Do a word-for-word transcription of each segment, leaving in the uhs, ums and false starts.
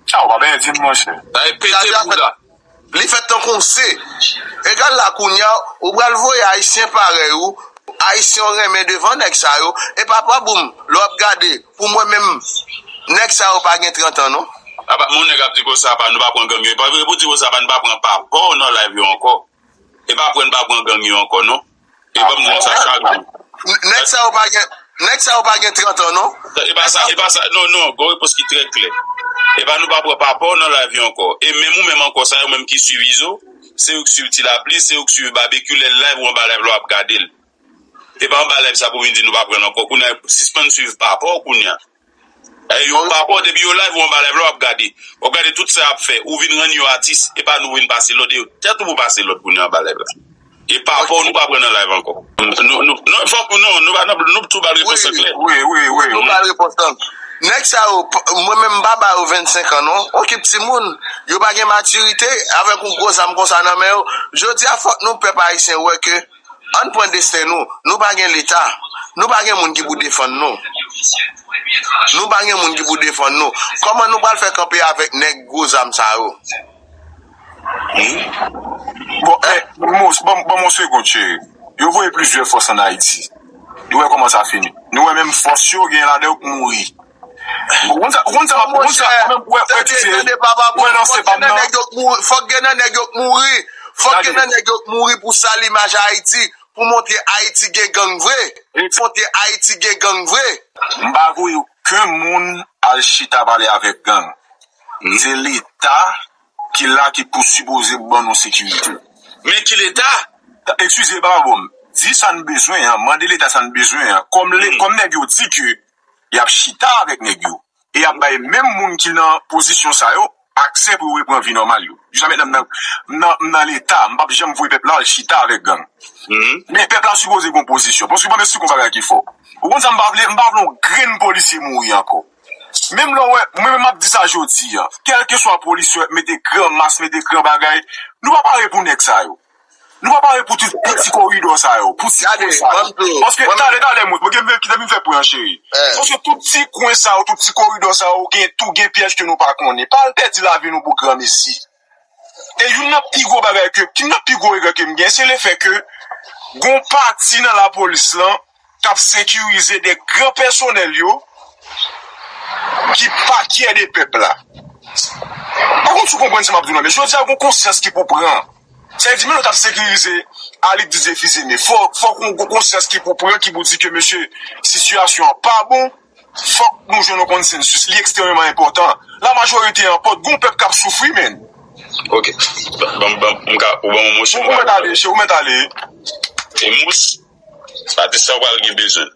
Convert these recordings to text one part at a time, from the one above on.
Sa w pa benyen di m, monchè. Sa e pete bouda. Li fèt tankou w se. Egal la kounye a, ou pral voye Ayisyen parèy ou, Ayisyen w renmen devan nèg sa yo, e pa pwoblèm, lè w ap gade, pou mwen menm, nèg sa yo pa gen trant an non. Apa, moun nèg ap di konsa, apa, nou pa pran gang yo, e pa vre pou di konsa, apa, nou pa pran pa bò nan live yo ankò. E pa pran, pa pran gang yo ankò, non. E ban m di nou sa chak jou. Nèg sa yo pa gen, nèg sa yo pa gen trant an non. E pa sa, e pa sa, non, non, gon repons ki trè klè. E pa nou pa pran pa bò nan live yo ankò. E menm ou menm ankò, sa yo menm ki swiv Izo, se yo k swiv Ti Lapli, se yo k swiv Babekyou, lè l live ou anba live la w ap gade l. E pa anba live sa pou vin di nou pa pran l ankò. Kounye a, sispann swiv pa bò kounye a. E yo pa bò, depi yo live ou anba live la w ap gade. W ap gade tout sa y ap fè. Ou vin rann yo atis, e pa nou vin pase lòd, e tèt ou pou pase lòd kounye a anba live la. E pa bò nou pa pran nan live ankò. Nou, nou, non, fòk, non, nou pa, nou, nou tou ba l repons lan klè. Wi, wi, wi. Nou ba l repons lan. Nèg sa yo, mwen menm m pa ba yo vennsenk an non. Okip timoun. Yo pa gen matirite avèk yon gwo zam konsa nan men yo. Jodi a fòk nou pèp ayisyen wè ke Ann pran desten nou. Nou pa gen Leta. Nou pa gen moun ki pou defann nou. Nou pa gen moun ki pou defann nou. Kòman nou pral fè kanpe avèk nèg gwo zam sa yo? Bon, eh, Mos, ban m yon segond, cheri. Yo voye plizyè fòs ann Ayiti. Nou wè kòman sa fini. Nou wè menm fòs yo gen ladan yo k mouri. Ou konn sa, ou konn sa, ou konn sa, ou menm, wè, wè, tande, tande, papa, bon, fòk gen nan nèg yo k mouri, fòk gen nan nèg yo k mouri, fòk gen nan nèg yo k mouri pou sal imaj Ayiti, pou montre Ayiti gen gang vre, pou montre Ayiti gen gang vre. M pa voye okenn moun al chita pale avèk gang. Se Leta ki la ki pou sipoze ban nou sekirite. Men ki Leta? Eskize, papa, bon, di sa n bezwen an, mande Leta sa n bezwen an. Kòm, kòm nèg yo di ke y ap chita avèk nèg yo. E y ap bay menm moun ki nan pozisyon sa yo aksè pou yo repran vi nòmal yo. Jiska mentnan, m nan, m nan, m nan Leta, m p ap janm voye pèp la al chita avèk gang. Men pèp la sipoze gen yon pozisyon. Paske ban m esplike yon bagay ki fò. Ou konn sa m pa vle? M pa vle yon grenn polisye mouri ankò. Menm lè w wè, mwen menm m ap di sa jodi a, kèlkeswa polisye mete gran mas, mete gran bagay, nou pa pare pou nèg sa yo. Nou pa pare pou tout ti koridò sa yo, pou ti kwen sa yo. Paske talè, talè, mwen, mwen gen vin kite vin fè pwen an, cheri. Paske tout ti kwen sa yo, tout ti koridò sa yo, gen tou, gen pyèj ke nou pa konnen. Pa al pèdi lavi nou pou granmesi. E youn nan pi gwo bagay ke, youn nan pi gwo regrè ke m gen, se lefè ke gon pati nan lapolis lan k ap sekirize de gran pèsonèl yo ki pa kyè de pèp la. Pa konn si w konprann sa m ap di w la, men jodi a gon konsyans ki pou pran. Sa vle di, menm lè w t ap sekirize Alix Didier Fils-Aimé, fò, fòk yon gwo konsyans ki pou pran, ki pou di ke, mesye, sitiyasyon an pa bon, fòk nou jwenn yon konsensis, li ekstrèmeman enpòtan. Lamajorite an, pòt gon pèp k ap soufri, menn. Ok. Ban, ban, m ka, ou ban m yon mo, ou mèt ale, che, ou mèt ale. E mous, atis sa w pral gen bezwen.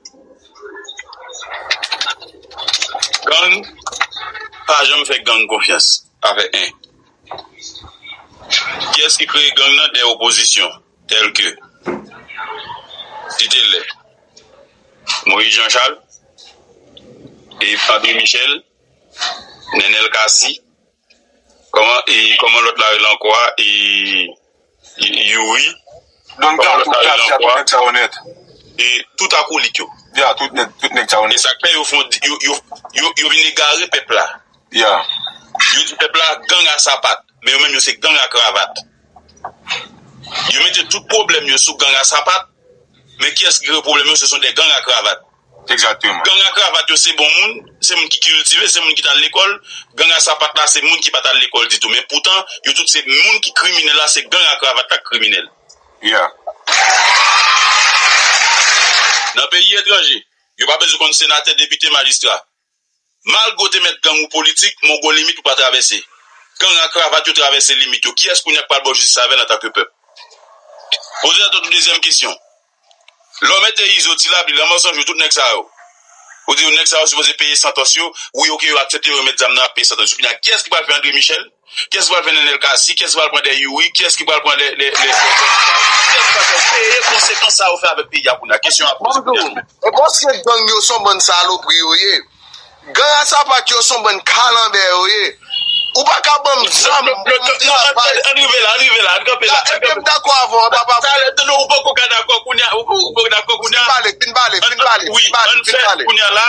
Gang, pa janm fè gang konfyans. Afè en. Kiyès ki kreye gang nan? De opozisyon, tèl ke Titelè, Moïse Jean Charles, e André Michel, Nenel Cassy, kòman, e, kòman lòt la rele ankò a? E, Youri, kòman lòt la rele ankò a? E tout akolik yo. Ya, tout nèg, tout nèg sa yo nèt. E sa k fè yo fon, yo, yo, yo, yo vin egare pèp la. Ya. Yo di pèp la gang a sapat, men yo menm yo se gang a kravat. Yo mete tout pwoblèm yo sou gang a sapat, men kiyès ki kreye pwoblèm yo? Se son de gang a kravat. Egzakteman. Gang a kravat yo se bon moun, se moun ki kiltive, se moun ki t al lekòl. Gang a sapat la se moun ki pa t al lekòl ditou. Men poutan, yo tout se moun ki kriminèl la, se gang a kravat la k kriminèl. Ya. Nan peyi etranje, yo pa bezwen konn senatè, depite, majistra. Malgre w te mèt gang ou politik, men w gon limit ou pa travèse. Gang a kravat yo travèse limit yo. Kiyès kounye a k pral ba w jistis avè l antanke pèp? Poze tèt ou dezyèm kesyon. Lè w mete Izo, Ti Lapli, Lanmò San Jou, tout nèg sa yo. Ou di yo nèg sa yo sipoze peye santans yo, wi, oke, yo aksepte yo remèt zam nan, y ap peye santans yo. Kounye a, kiyès ki pral fè André Michel? Kiyès ki pral fè Nenel Cassy? Kiyès ki pral pran de Youri? Kiyès ki pral pran de, de, de, de, kiyès ki pral fè peye konsekans sa yo fè avèk peyi a kounye a? Kesyon a poze kounye a. E paske gang yo se yon bann salopri yo ye. Gang a sapat yo se yon bann kalanbè yo ye. Ou pa ka ban m zam pou m travay. Ann rive la, ann rive la, ann kanpe la. Ebyen m dakò avè w, papa. Talè, tande, ou poko ka dakò kounye a, ou poko dakò kounye a. Fin pale, fin pale, fin pale, fin pale, fin pale. Wi, ann fè kounye a la,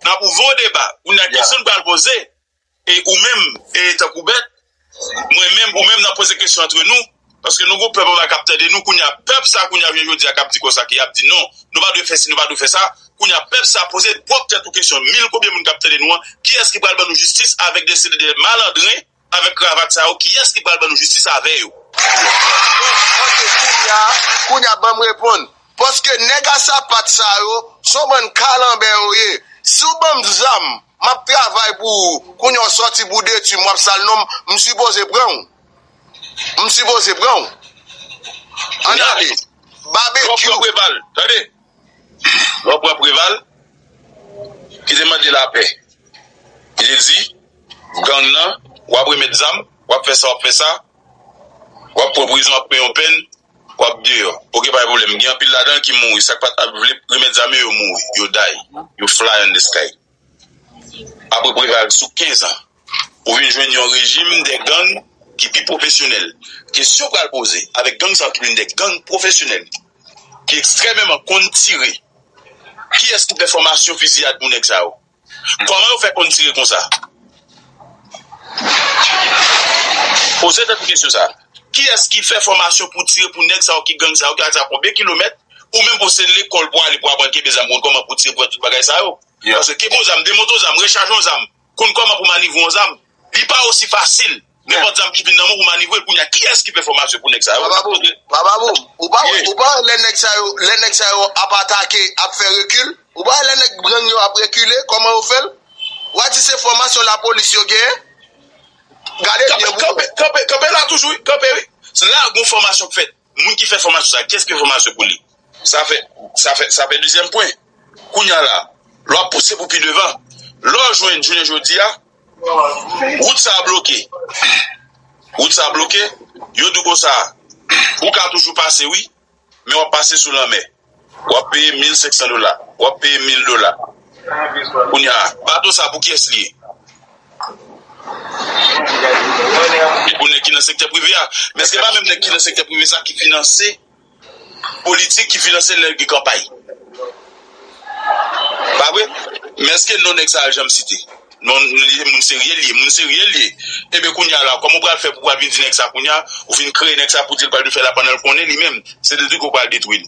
n ap ouvri yon deba. Kounye a, kesyon n pral poze. E ou menm, e tankou bèt, mwen menm, ou menm n ap poze kesyon antre nou, paske nou gon pèp anba k ap tande nou, kounye a, pèp sa, kounye a, jounen jodi a, k ap di konsa, ki ap di non, nou pa dwe fè si, nou pa dwe fè sa, kounye a, pèp sa, poze pwòp tèt ou kesyon, mil konbyen moun k ap tande nou an, kiyès ki pral ban nou jistis avèk de seri de malandren, avèk kravat sa yo, kiyès ki pral ban nou jistis avè yo? Ok, kounye a, kounye a, ban m reponn. Paske nèg a sapat sa yo, se yon bann kalanbè yo ye. Si w ban m zam, m ap travay pou ou. Kounye a w sòti pou detwi m, w ap sal non m, m sipoze pran w. M sipoze pran w. Ann ale. Babekyou. Lè w pran Preval, tande. Lè w pran Preval, ki te mande lapè, ki te di, gang nan, w ap remèt zam, w ap fè sa, w ap fè sa, w ap pran prizon, w ap pran yon pèn, w ap deyò. Ok, pa gen pwoblèm. Gen anpil ladan ki mouri. Sa k pa t ap vle remèt zam yo, yo mouri. Yo die. Yo fly in the sky. Apre Preval, sou kenz an, ou vin jwenn yon rejim de gang ki pi pwofesyonèl. Kesyon pral poze, avèk gang sa yo ki vin de gang pwofesyonèl, ki ekstrèmeman konn tire, kiyès ki fè fòmasyon fiziyad pou nèg sa yo? Kòman yo fè konn tire konsa? Poze tèt ou kesyon sa. Kiyès ki fè fòmasyon pou tire pou nèg sa yo ki gang sa yo ki al sa konbyen kilomèt? Ou menm pou se lekòl pou ale pou aprann kenbe zam, konn kòman pou tire pou fè tout bagay sa yo. Paske kenbe yon zam, demonte yon zam, rechaje yon zam, konn kòman pou manivre yon zam, li pa osi fasil. Nenpòt zam ki vin nan men w pou manivre l, kounye a, kiyès ki fè fòmasyon pou nèg sa yo? Papa Boom, Papa Boom, ou pa wè, ou pa wè lè nèg sa yo, lè nèg sa yo ap atake, ap fè rekil, ou pa wè lè nèg gang yo ap rekile, kòman yo fè l? W a di se fòmasyon lapolis yo genyen? Gade byen pou wè. Kanpe, kanpe, kanpe la toujou, wi, kanpe, wi. Se la gon fòmasyon k fèt. Moun ki fè fòmasyon sa, kiyès ki fè fòmasyon pou li? Sa fè, sa fè, sa fè dezyèm pwen. Kounye a la, lè w ap pouse pou pi devan, lè w jwenn jounen jodi a, wout sa a bloke. Wout sa a bloke, yo di w konsa, ou ka toujou pase, wi, men w ap pase sou lanmè. W ap peye mil senk san dola, w ap peye mil dola. Kounye a, bato sa a pou kiyès li ye? E pou nèg ki nan sektè prive a. Men se pa menm nèg ki nan sektè prive sa ki finanse politik, ki finanse lè gen kanpay. Pa vre? Men èske non nèg sa a janm site? Non, li se moun serye li ye, moun serye li ye. Ebyen kounye a la, kòman w pral fè pou w pral vin di nèg sa kounye a, ou fin kreye nèg sa pou di l pral vin fè la pandan l konnen li menm, se de di ke w pral detwi l.